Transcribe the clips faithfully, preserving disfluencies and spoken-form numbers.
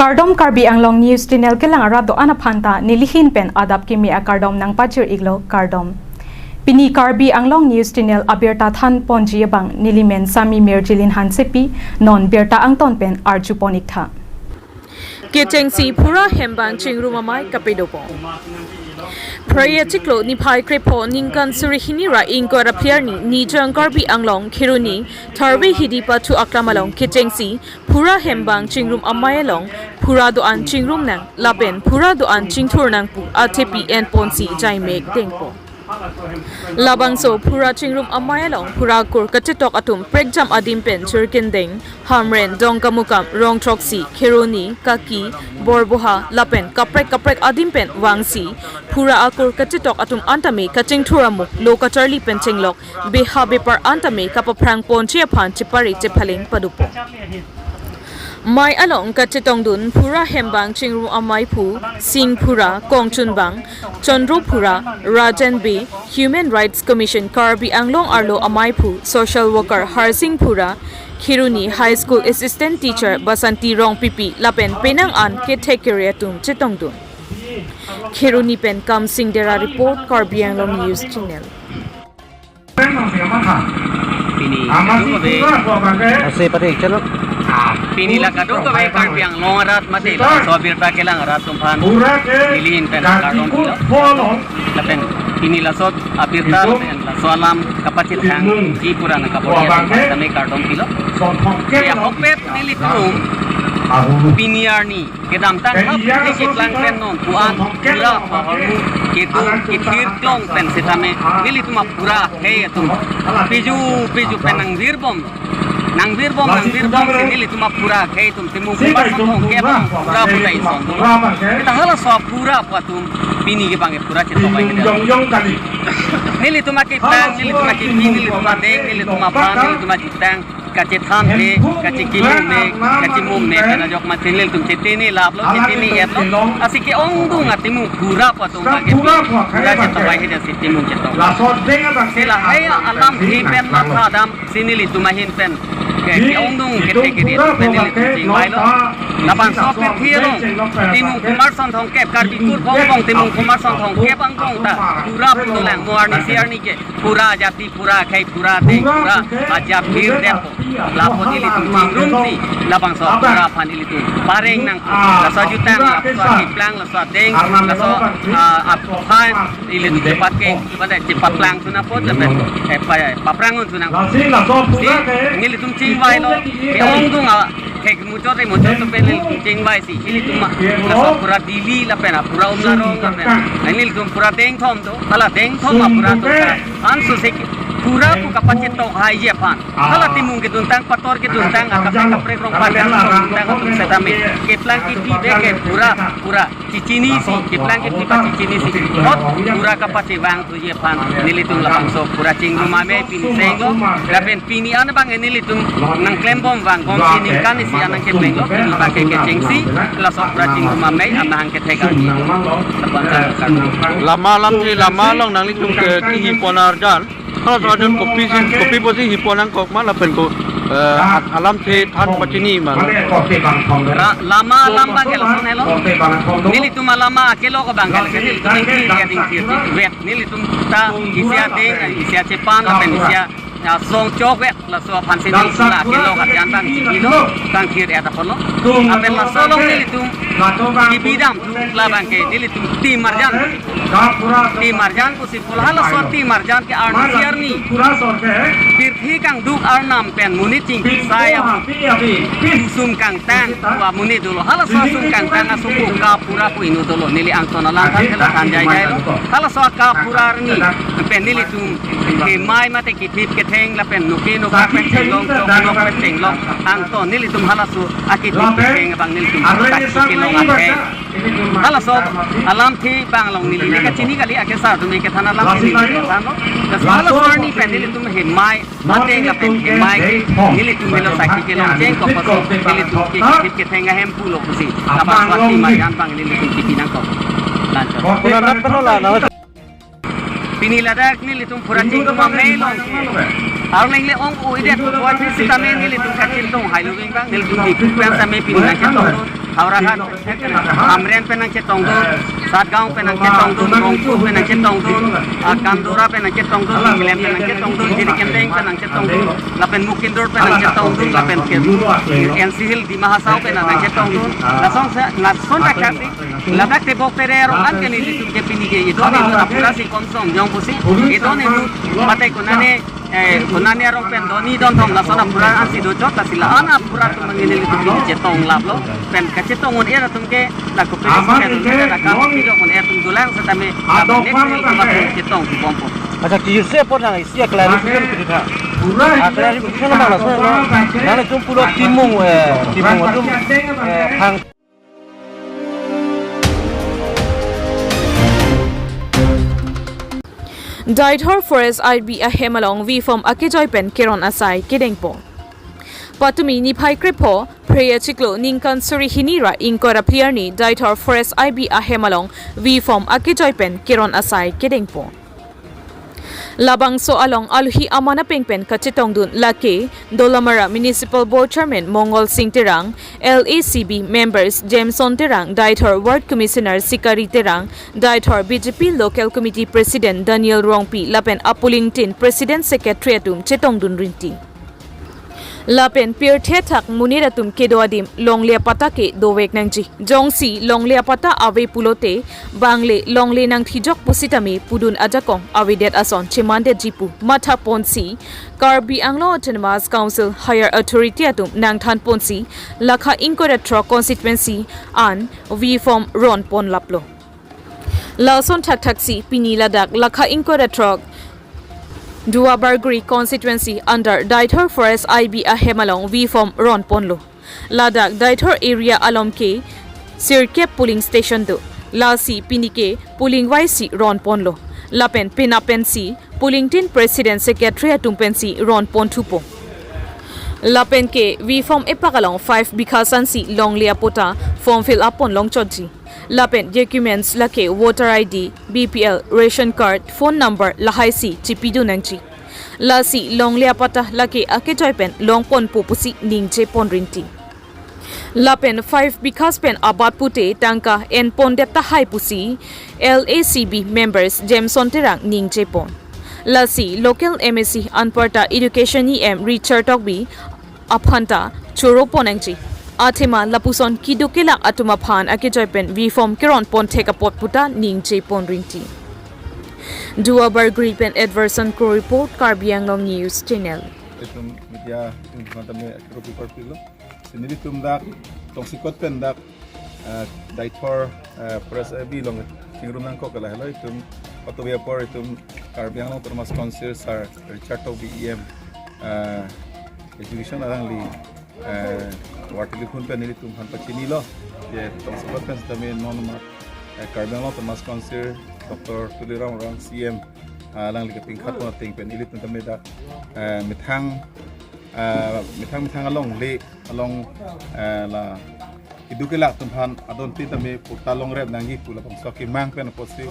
Kardom, Karbi Anglong News Channel kelang arat do-an aphan ta nelihin pen adap kimi akardom nangpajir-iklo, kardom. Pini Karbi Anglong News Channel abirta thanponji abang nelimen Sami Mirjilin Hansepi, non birta angton pen arjupon-iktha. Kechengsi phura hembang chingrum amei kapedopo. Phre achiklo niphai krepho ningkan suri hini ra ingkoi ra phli arni Nijang Karbi Anglong Kheroni Tharve Hidi Pathu Aklam along kechengsi phura hembang chingrum amei along phura do-an chingrum nang lapen phura do-an chingthur nang pu athepi enponsi jaimek dengpo. Labangso phura chingrum amei along phura kur kachetok atum prekjam adim pen Churkindeng, Hamren, Dongkamukam, Rongthroksi, Kheroni, Kaki, Borboha lapen kaprek kaprek adim pen vangsi phura akur kachetok atum antame kachingthur amuk, lo kacharli pen chenglok, beha bepar antame kapaphrangponji aphan chepari chephaling padopo. Mei along kachetongdun phura hembang chingrum ameiphu Sing Phura, kongchunbang Chandro Phura, Rajen Bey, Human Rights Commission Karbi Anglong arlo ameiphu social worker Harsing Phura, Kheroni High School Assistant Teacher Basanti Rongpipi lapen penang an kethek kere atum chetongdun. Kheroni pen Kamsing Dera report, Karbi Anglong News Channel. Pini kadokave. Ase pati channel. Pini la kadokave Karbi Anglong arat mate laso abirta kelang arat atum aphan nelihin pen kardom pilo. Lapen pini laso abirta lapen laso alam kapachethangji pura nangkapori atum aphan tame kardom pilo. Ya, ahokpet nelitum pini arni kedamtang hap keplang pen non pu-an phura pahormu kedo kethir klong pen setame nelitum aphura akhei atum piju piju pen nangvirbom, nangvirbom, nangvirbomsi nelitum aphura akhei atum timung komarson thomkep phura puta ison atum. Kita halaso aphura pu atum pini ke bang phura chetok ai kita. Nelitum akeplang, nelitum akepi, nelitum adeng, nelitum aphan, nelitum ajutang kachethan he, kachekimung he, kachimung he, pen ajok mate nelitum chetene laplo, chetene etlo. Lasi ke-ongdung atimung phura pu atum bang ke phura chetok ai he, jasi timung chetok. Si lahai alamthe pen matha damsi nelitum ahin pen ke, ke-ongdung kethek kere atum pen nelitum chingvailo. Labangso apirthe along timung komarson thomkep, Karbi kurvong vong timung komarson thomkep angbong ta phura pulo lang, mo arnisi arni ke phura ajati, phura akhei, phura adeng, phura ajat virdetpo. Lapu nelitum chingrumsi labangso aphura aphan nelitum pareng nangpo. Laso ajutang, laso akeplang, laso adeng, laso, ah, aphan nelitum chepat ke, pada chepatlang sunapot, lapen, eh, pa-, paprangun sunang. Si nelitum chingvailo, ke-ongdung a, ke muchot e muchot atum pen nelitum chingvaisi, nelitum ma, laso aphura Dili lapen aphura Umlarong lapen nelitum phura dengthom do, hala dengthom aphura atum ta ansose phura pu kapachetok haiji aphan, hala timung keduntang, pator keduntang, akaprek kaprek rong pator keduntang atum setame keplang kepi bek ke phura, phura chechinisi, keplang kepi ta chechinisi, hot phura kapachevang thuji aphan nelitum labangso phura chingrum amei pini chenglo. Lapen pini an abang nelitum nangklembom vangbomsi ningkan isi an nangkeplenglo, pini abang ke kechengsi laso phura chingrum amei amahang kethek arni. Lapu-an chenglo. Lama alamthe, lama along nanglitum ke kehipon arjan, halaso arjan kopisi, kopi pusi hipon nangkok ma lapen ko, eh, alamthe than pachini ma? Ra-, lama alam abang ke lason helo. Nelitum alama akelok abang ke nelitum ingthir ke ingthir vet. Nelitum ta isi adeng, isi achepan lapen isi a, ya, song chok vet. Laso aphansi nelitum la akelok arjan abang chingkilo, kangthir et apotlo. Lapen laso along nelitum kebidam thu labang ke nelitum tim arjan. Tim arjan pusi pulo, halaso tim arjan ke arnisi arni pirthe kangduk arnam pen monit chingki sai apu sum kangtang pu amonit dolo. Halaso sum kangtang asopo Kaphura pu inut dolo. Neli angton alam than ke la than jai jailo. Halaso Kaphura arni pen nelitum kemai mate kethip ketheng lapen noke nokak pen chenglong, chok nok pen chenglong, angton nelitum halaso akethip ketheng abang nelitum tak kelong akhei. Halaso alamthe abang along neli le kachini kali, akesar atum kethan alamthe neli kethanlo. Laso halaso arni pen nelitum hemai mateng lapen hemai nelitum helo sakhi kelong chengkok pusi nelitum ke kethip ketheng ahem pulo pusi. Labangso tim arjan abang nelitum kepi nangkok. Lanchot. Kuna nat pano la na. Pini ladak nelitum phura chingrum amei along ke arleng le ong-oidet puvoiphit sitame nelitum kachingthung hailo ving abang, nelitum hikuk pen sitame pini nangchetong. Howraghat, Hamren pen nangchetongdun, Satgaon pen nangchetongdun, Rongpur pen nangchetongdun, ah, Kandura pen nangchetongdun, Inglem pen nangchetongdun, Jirikindeng pen nangchetongdun, lapen Mukindor pen nangchetongdun, lapen ke N C Hills Dima Hasao pen nangchetongdun, lason se, lason thakthak si, ladak tebok tere arong an ke nelitum ke pini ke idon inut apura si komsom jong pusi, idon inut mate konane, eh, konane arong pen doni don thom lason apura ansi dochot, lasi la-an apura atum nangini nelitum pini chetong laplo, pen kachetong un-er atum ke la kopisi pen un-er, la kapi dok un-er atum dolang setame la next week atum chetong bompo. Accha, kisi apot nang isi a-clarification kiti tha. A-clarification nang laso lo. Nanglitum pulo Timung, eh, Timung atum, eh, phang. Deithor Forest I B ahem along V-Form akejoi pen keron asai kedengpo. Patumi niphai krepho, Phre achiklo ningkan suri hini ra ingkoi ra phli arni Deithor Forest I B ahem along V-Form akejoi pen keron asai kedengpo. Labangso along alohi aman apeng pen kachetongdun lake Dolamara Municipal Board Chairman Mongol Sing Terang, L A C B members Jameson Terang, Deithor Ward Commissioner Sikari Terang, Deithor B J P Local Committee President Daniel Rongpi lapen apulingtin President Secretary atum chetongdun rinti. Lapen pirthe thak monit atum kedo adim longle apatta ke dovek nangji. Jongsi longle apatta ave pulote, bangle longle nangthijok pusitame pudun ajakong avedet ason chemandetji pu mathaponsi, Karbi Anglong Autonomous Council Higher Authority atum nangthanponsi, lakha ingkoi ra throk constituency an V-Form ronpon laplo. Lason thakthak si pini ladak lakha ingkoi ra throk Duar Bagori constituency under Deithor Forest I B ahem along V-Form ronponlo. Ladak Deithor area along ke sirkep polling station do. Lasi pini ke polling wise si ronponlo. Lapen penap pensi polling tin President Secretary atum pensi ronpon thupo. Lapen ke V-Form epak along five bigha ansi longle apatta form fill up pon longchotji. Lapen documents lake voter I D, B P L, ration card, phone number lahai si chipidun nangji. Lasi longle apatta lake akejoi pen longponpo pusi ningjepon rinti. Lapen five bigha pen abat pute tangka enpondet tahai pusi L A C B members Jameson Terang ningjepon. Lasi local M A C anparta Education E M Richard Tokbi aphanta choropon nangji. Athema lapuson keduk kelak atum aphan akejoi pen V-Form keronpon thek apot puta ningjepon rinti. Duar Bagori pen Edverson Kro report, Karbi Anglong News Channel. Itum media itum aphan tame akero pi parpilo. Si nelitum dak tongsekot pen dak, eh, Deithor, eh, Forest I B along chingrum nangkok ke lahelo itum, patumi apor itum Karbi Anglong Autonomous Council Sir Richard Tokbi E M, eh, Education alangli, eh, war telephone pen nelitum aphan pachinilo. Je tongsekot pen setame non mat, eh, Karbi Anglong Autonomous Council Doctor Tuliram Ronghang C E M, ah, alangli kapingkhat pon ateng pen nelitum tame dak, eh, methang, eh, methang methang alongle along, eh, la keduk kelak atum aphan adon tin tame patta longrep nangji pu labangso akemang pen apotsi,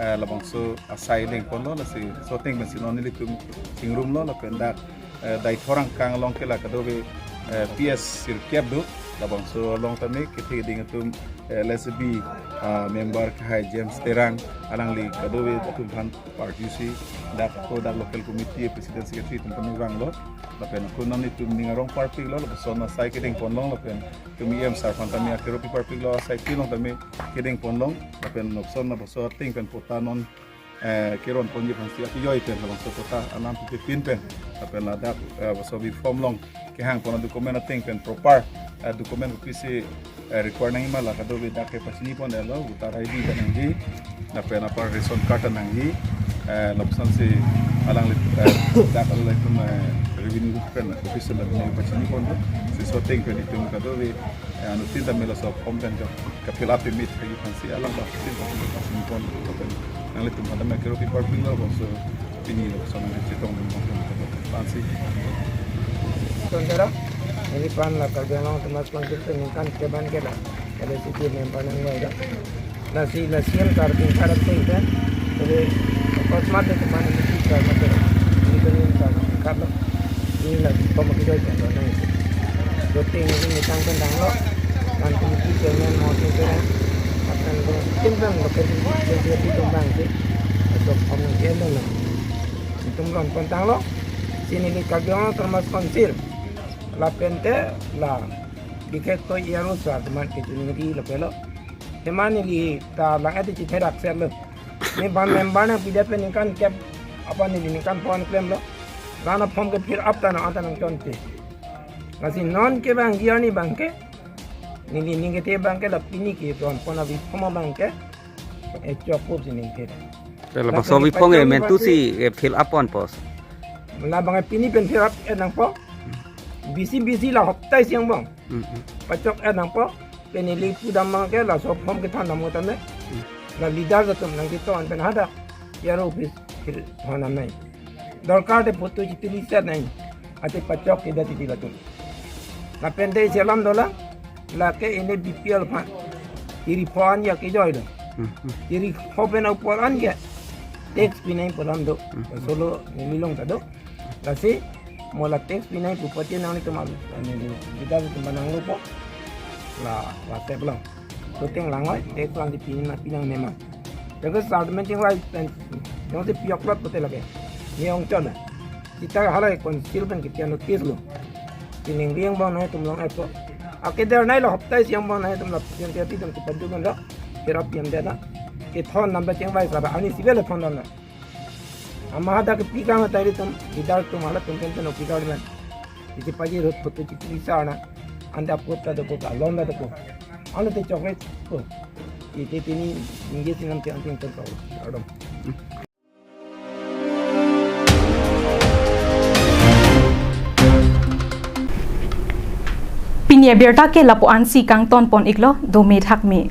eh, labangso asai dengponlo, lasi laso ateng pensi non nelitum chingrumlo lapen dak, eh, Deithor angkang along ke la kadokave, eh, P S sirkep do, labangso along tame kethe keding atum, eh, L A C B, ah, member kehai James Terang alangli kadokave atum aphan parjusi dak ako dak local committee president secretary atum tame vanglo, lapen ako non itum ning arong parpiklo, lapuson asai kedengponlong lapen itum E M sir aphan tame akero pi parpiklo, asai pi along tame kedengponlong, lapen nokson labangso ateng pen patta non, eh, keronponji aphansi akejoi pen labangso patta anam pipin pen, lapen ladak, eh, labangso V-Form along kehangpon a-document ateng pen proper, eh, document kopisi, eh, require nangji ma la kadokave dak ke pachinipon delo, voter I D ta nangji, lapen apar ration card ta nangji, eh, lapuson si alangli, eh, dak alangli pen, eh, revenue pen official la pachinipon do, si laso ateng pen itum kadokave, eh, anuttin tame laso form pen ka-fill up pemit lagi aphansi alang dak official ta pachinipon do, lapen nanglitum aphan tame akero pi parpiklo, labangso pini lapuson chetongdun bang pen aphansi. Saudara, neliphan la Karbi Anglong Autonomous Council pen ningkan keban ke la L A C B member nangvai do. Lasi la C E M sir pen sarap sing pen, jadi akosmat de teman ini sir mate, ini pen ini sir kat lo. Ini la pom akejoi pen lo nang. Doteng ini tang pen tanglo. Committee chairman Mohsin Terang, lapen do tim pen local executive atum abang ke, atum form nangkelo lo. Itum ron pon tanglo. Si neli Karbi Anglong Autonomous Council, lapen te la, bikhek to iyaro sar teman ke chuningri lo pelo. Teman neli ta lang ati chitherak serlo. Ni ban member nangpidetpen ningkan kep, apa neli ningkan pon klemlo. Lana form ke fill up ta nang anta nangchonte. Lasi non ke bang, arni abang ke, neli ning kete abang ke la pini ke ron pon abi form abang ke, eh, chokpo si ning ke. Te la laso lapen bi form ke pachong mentu abang si, eh, fill up ponpo. La abang pini pen fill up-et nangpo. Bisi bisi la hoptai siang bang. Mm, mm. Pachok-et nangpo. Pen neli pudam abang ke laso form kethondam tame. Mm. La leader atum nangketon pen hadak iyaro office kethondam nai. Dorkar te photo chitili set nai. Ate pachok kedet titi latum. Lapen te isi alam dolang. Lake ini B P L aphan. Iri pho an ya kejoi do. Mm, mm. Iri pho pen upor an ke tax pinai pu alam do. Mm. Solo neli along ta do. Lasi mo la tax pinai pu pati nanglitum, neli leader atum nanglopo. La, la tep lang. Shooting lang oi, tax lang di pini na pinang nema. Jaga sardmen chingvai pen, jongsi piyok lot pute lake. Ni ongchon na. Sita halai council pen kipian notice lo. Chiningri abang nangtum long-etpo. Akeder nai lo hoptai siang abang nangtum la pian te ati dam tu padu kan lo. Kira pian de na. Kethondam ta chingvai sara, arni sibe le thondam na. Ama hadak kepi kang atai atum, leader atum, halatum pen pen opi government. Isi paji rut photo chitili sa na. Anta apot ta doko, alon ta doko. Anta te chokre ko. Ite pini ningje sinam te anting terkau. Ardom. Pini abirta ke lapu ansi kangton pon iklo, dome thakme.